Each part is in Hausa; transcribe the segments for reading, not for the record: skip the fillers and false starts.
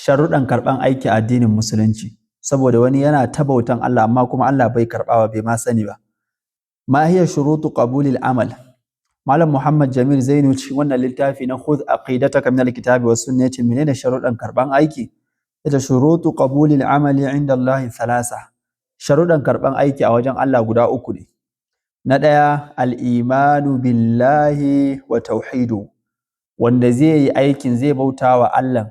Sharuɗan karɓan aiki a addinin Musulunci, saboda wani yana ta bautan Allah amma kuma Allah bai karɓawa, bai ma sani ba. Ma hiya shurutu qabulil amal? Malam Muhammad Jamil Zainu cikin wannan littafi na Khudh Aqidataka min Alkitabi was Sunnah yace, menene sharuɗan karɓan aiki? Ita shurutu qabulil amali inda Allah thalasa. Sharuɗan karɓan aiki a wajen Allah guda uku ne. Na ɗaya, al-imanu billahi wa tauhidu. Wanda zai yi aikin, zai bauta wa Allah,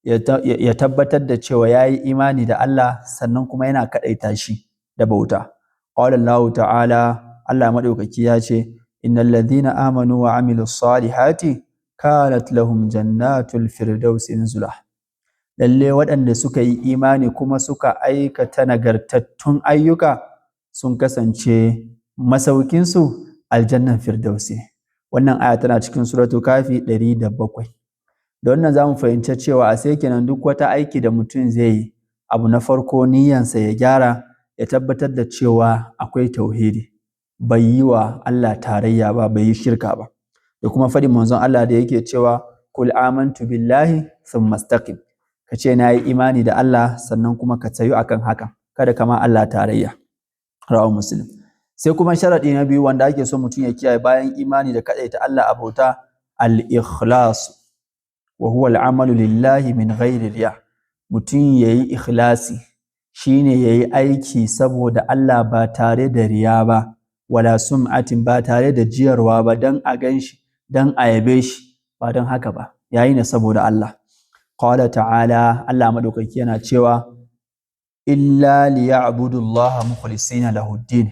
ya tabbatar da cewa ya yi imani da Allah, sannan kuma yana kaɗaita shi da bauta. Qala Allah ta'ala, Allah maɗaukaki ya ce: "Innal ladhina amanu wa amilus salihati kanat lahum jannatul firdausi nuzula." Lalle waɗanda suka yi imani kuma suka aikata nagartattun ayyuka, sun kasance masaukinsu aljannan firdausi. Wannan aya tana cikin Suratu Kafi 107. Da wannan za mu fahimci cewa a sai kenan duk wata aiki da mutum zai yi, abu na farko niyyansa ya gyara, ya tabbatar da cewa akwai tauhidi, bai yi wa Allah tarayya ba, bai yi shirka ba. Da kuma faɗin manzon Allah da yake cewa: "Kul amantu billahi thumma istaqim." Ka ce na yi imani da Allah, sannan kuma ka tsayu akan hakan, kada ka ma Allah tarayya. Rawahu Muslim. Sai kuma sharaɗi na biyu wanda ake so mutum ya kiyaye bayan imani da kaɗaita Allah a bauta, al-ikhlas, wa huwa al-amalu lillahi min ghairi riya. Mutum yayi ikhlasi, shine yayi aiki saboda Allah ba tare da riya ba, wala sum'atin, ba tare da jiyarwa ba, dan a ganshi, dan a yabe shi, ba don haka ba, yayi ne saboda Allah. Qala ta'ala, Allah madaukaki yana cewa: "Illa liya'budu Allah mukhlisina lahu din."